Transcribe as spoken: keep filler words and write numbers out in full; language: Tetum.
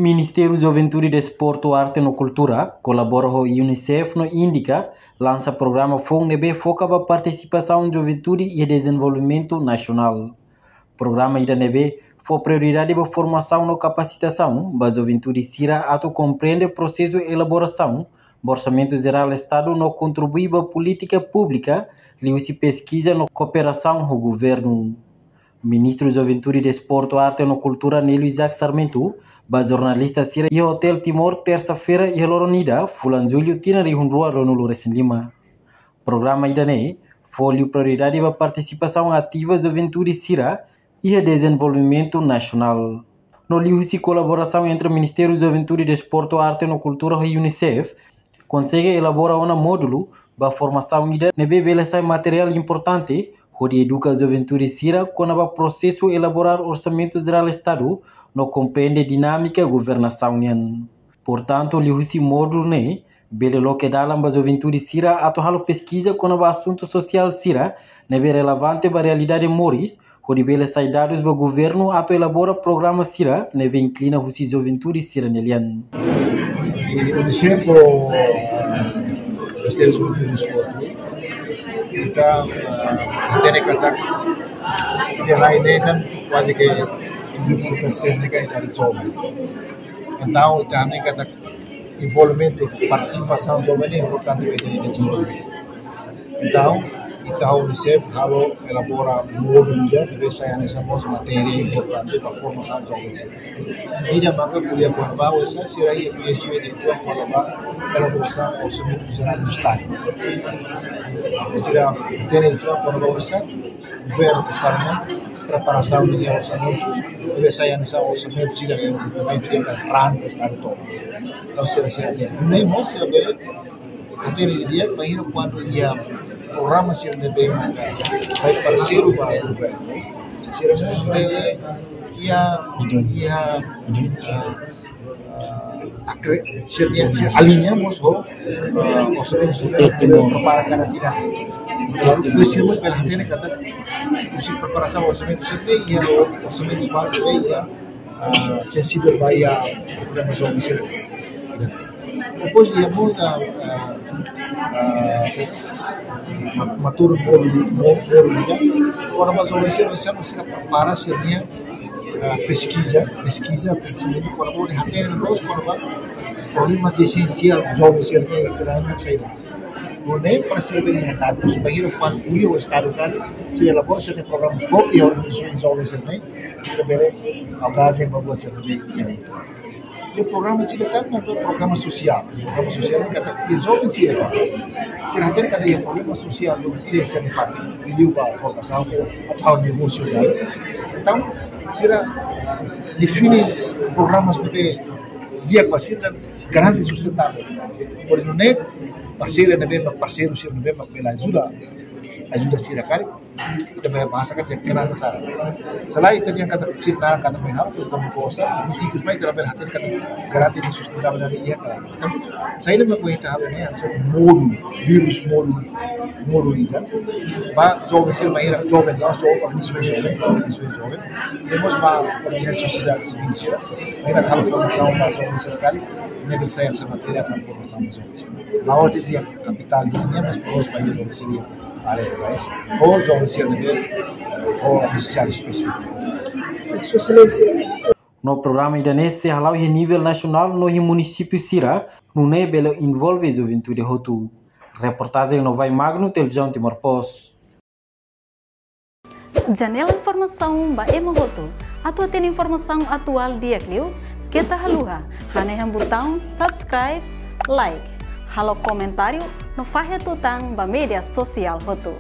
Ministériu Juventude, Desportu, Arte no Kultura kolabora ho UNICEF no INDICA lansa programa foun ne'ebé foka ba partisipasaun juventude iha dezenvolvimentu nasionál. Programa ida-ne'e fó prioridade ba formasaun no kapasitasaun ba juventude sira atu komprende prosesu elaborasaun ba Orsamentu Jerál Estadu no kontribui ba polítika públika liuhusi peskiza no kooperasaun ho governu. Ministru Juventude, Desportu, Arte no Kultura Nélio Isaac Sarmento ba jornalista sira iha Hotel Timor, tersa-feira, iha loron ida, fulan Jullu, tinan rihun rua ruanulu resin lima. Programa ida-ne'e fó liu prioridade ba partisipasaun ativa juventude sira iha dezenvolvimentu nasionál. No liuhusi kolaborasaun entre Ministériu Juventude, Desportu, Arte no Kultura ho UNICEF, konsege elabora ona módulu ba formasaun ida ne'ebé bele sai materiál importante hodi eduka juventude sira kona-ba prosesu elaborar Orsamentu Jerál Estadu no komprende dinámika governasaun nian. Portantu, liuhusi módulu ne'e bele loke dalan ba juventude sira atu halo peskiza kona-ba asuntu sosiál sira ne'ebé relevante ba realidade moris, hodi bele sai dadus ba governu atu elabora programa sira ne'ebé inklina husi juventude sira-nia lian. I UNICEF ho Ministériu Juventude no Desportu, ita, ah, hatene katak ita-nia rai ne'e kan kuaze ke tujuh puluh persen ne'e kan idade joven. Entaun, ita hatene katak envolvimentu, partisipasaun joven ne'e importante ba ita-nia dezenvolvimentu. Entaun, ita ho UNICEF halo elabora módulu ida ne'ebé sai hanesan mós matéria importante ba formasaun joven sira. Ida maka ko'alia kona-ba oinsá sira iha koñesimentu uitoan kona-ba elaborasaun Orsamentu Jerál do Estadu. Sira hatene uitoan kona-ba oinsá governu Estadu nian preparasaun ninia orsamentu, ne'ebé sai hanesan orsamentu sira ke mai dari raan Estadu tomak. Entaun sira, sira, sira. Ne'e mós sira bele hatene didi'ak, bainhira kuandu iha programa sira ne'ebé maka sai parseiru ba governu. Sira mós bele iha, iha, ah, ah, akre-, sira, sira aliña mós ho, ah, orsamentu sira prepara kada tinan. Lalu, depois sira mós bele hatene katak husi preparasaun orsamentu sira iha orsamentu sira iha, ah, sensivel ba iha problema joven sira. Depois iha mós, ah, ah, ah, ma-, matur módulu, mo-, módulu ida kona-ba joven sira, sira, sira prepara sira-nia, ah, peskiza, peskiza, peskiza, kona-ba hodi hatene loos kona-ba problemas esensiál joven sira-nia, kona-ba saida. Nune'e para sira bele hatene, bainhira kuandu ko'alia ho Estadu karik, sira elabora sira-nia programa própriu, organizasaun joven sira-ne'e, sira bele abraza ba buat sira-ne'e. I programa sira tanba programa sosiál. Programa sosiál ne'e katak joven sira, sira hatene katak iha problema sosiál, joven sira sente falta. Liuliu ba formasaun atu negósiu. Entaun, sira define programas ne'ebé di'ak ba sira, garante sustentável. Hodi nune'e, parseiru ne'ebé, parseiru sira ne'ebé bele ajuda, ajuda sira karik, ita bele bahasa katak kena sasaran. Selain ita dehan katak sira naran katak mai halo, ita komu kosa, mós ikus mai ita labele hatene katak garante nia sustentável ne'e di'ak ka lae. Entaun, saida mak ita halo ne'e, hanesan módulu, vírus módulu, módulu ida. Ba joven sira, bainhira joven, la'ós só organizasaun joven, organizasaun joven. Temos ba organizasaun sosiedade sivíl sira, bainhira halo formasaun ba joven sira karik, ne'e bele sai hanesan matéria ba formasaun ba joven sira. La'ós dehan kapitál duni, mas para os países onde seria área rurais, ou joven sira ne'ebé, ou necessidade específica. Sua Exelénsia. No programa ida-ne'e sei hala'o iha nivel nasionál no iha munisípiu sira, nune'e bele envolve juventude hotu. Reportajen Novai Magno, Televizaun Timor Post. Janela informasaun ba ema hotu. Atu hatene informasaun atuál di'ak liu, keta haluha hanehan butaun subscribe, like, halo komentáriu no fahe tutan ba média sosiál hotu.